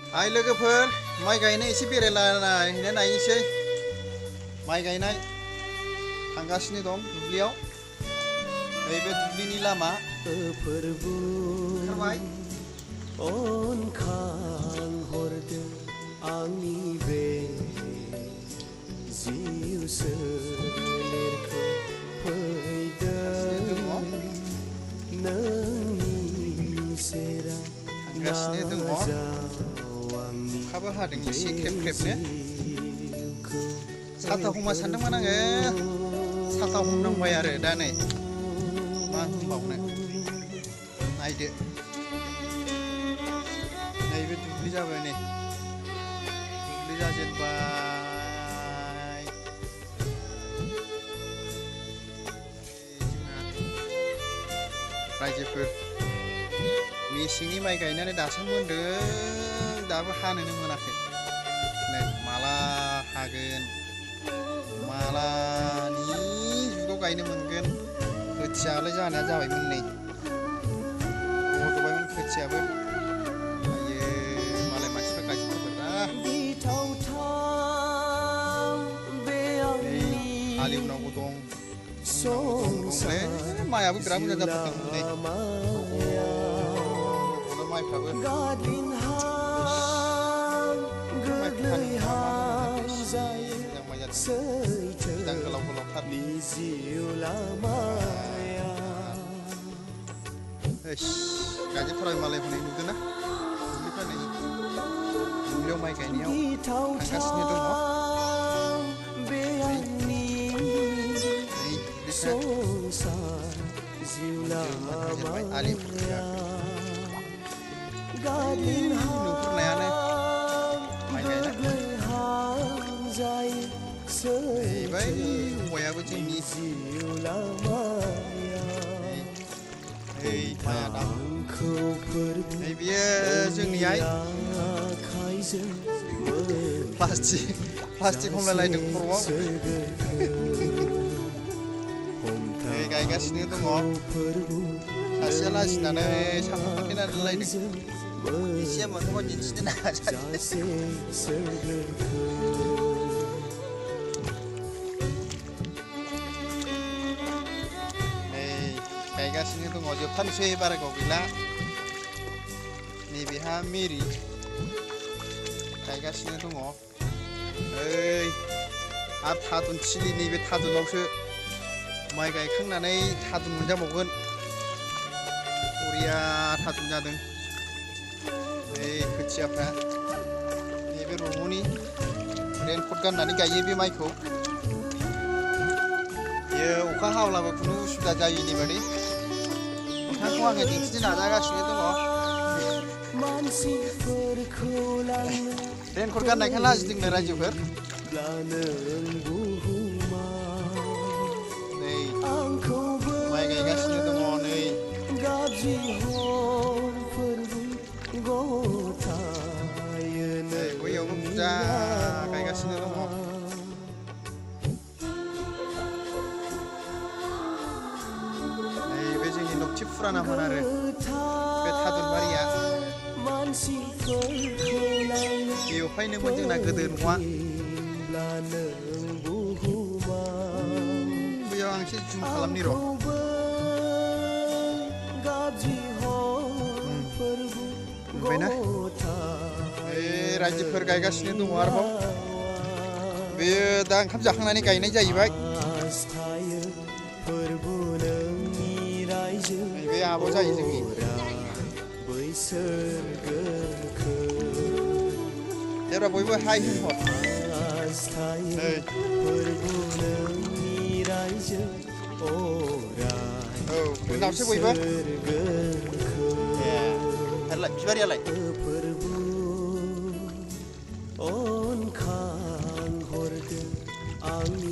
आइ लोगोफोर माइ गायनाय एसे बेरायलायनो नायनोसै माइ गायनाय थांगासिनो दं दुब्लियाव नैबे दुब्लिनि लामा ओंखारबाय अनखांहरदों आंनि बे जिउ सोलेरखौ फैदों नोंनि सेराव थांगासिनो दङ अखाबो हादों एसे ख्रेब ख्रेबनो साथा हमनो सानदोंमोन आङो साथा हमनांबाय आरो दा नै मा होनबावनो नायदो नैबे दुब्लि जाबाय नै दुब्लि जाजेनबाय रायजोफोर मेसेंनि माइ गायनानै दासो मोनदों दाबो हानोनो मोनाखै नै माला हागोन मालानि जुगाव गायनो मोनगोन खोथियालाय जानाया जाबायमोन नै रज'बायमोन खोथियाबो आयो मालाय मानसिफ्रा गायजोबथारबाय दा नै हालेवनांगौ दं माइआबो बिराद मोजां जाथारदों नै माइफ्राबो गोलाव गोलावथार गायजोबथारबाय मालाय हनै नुदोंना दुब्लिफ्रा नै दुब्लियाव माइ गायनायाव थांगासिनो दङ आलि नुहुरनायानो माइ गायनाय जाहैबाय हौवायाबो जोंनि नै बेयो जोंनि आइ प्लास्टिक हमलायलायदों खर'आव नै गायगासिनो दङ सासेया लाजिनानै साखा फाथेनानै लायदों एसे मोखाङाव दिन्थिनो नाजादों गायगासिनो दङ जोबथारनोसै बारा गोबाव गैला नैबेहा मेरि गायगासिनो दङ ओइ आरो थादुन थिलि नैबे थादुनावसो माइ गायखांनानै थादुन मोनजाबावगोन बरिया थादुन जादों नै खोथियाफ्रा नैबे रम'नि रेनकट गाननानै गायो बे माइखौ बेयो अखा हाब्लाबो खुनु उसुबिदा जायिनि बादि नोंथांखौ आङो दिन्थिनो नाजागासिनो दङ रेनकट गाननायखाय लाजिदोंनो रायजोफोर नै माइ गायगासिनो दङ नै बैयावबो बुरजा गायगासिनो दङ नैबे जोंनि नबथि फुरानामोन आरो बे थादुनबारिया बेवहायनोमोन जोंना गोदो न'आ बैयाव आं एसे जुम खालामनि र' नुबायना रायजोफोर गायगासिनो दङ आरोबाव बेयो दा ओंखाम जाखांनानै गायनाय जाहैबाय बे आब' जायो जोंनि जेब्ला बयबो हाय होनहर औ उनावसो बयबो बिबारियालाय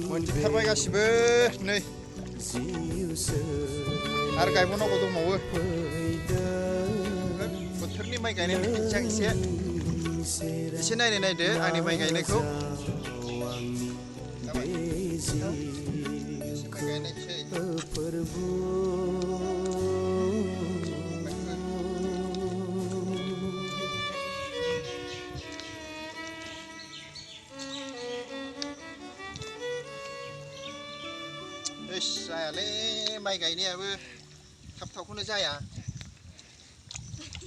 मोनजोबथारबाय गासिबो नै आरो गायबावनांगौ दंबावो बोथोरनि माइ गायनायनि दिन्थिया एसे नायदो आंनि माइ गायनायखौ ओइस जायालै माइ गायनायाबो थाब थाबखौनो जाया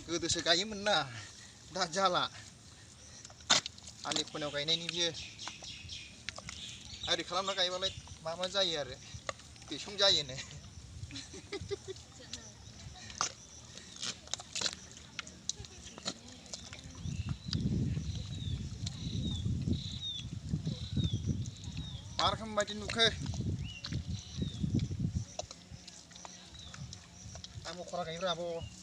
गोदोसो गायोमोन ना दा जाला आलि खनायाव गायनायनि बियो आरि खालामना गायबालाय मा जायो आरो बिसं जायोनो मा रोखोम बायदि नुखो आं मखरा गायब्रा आब'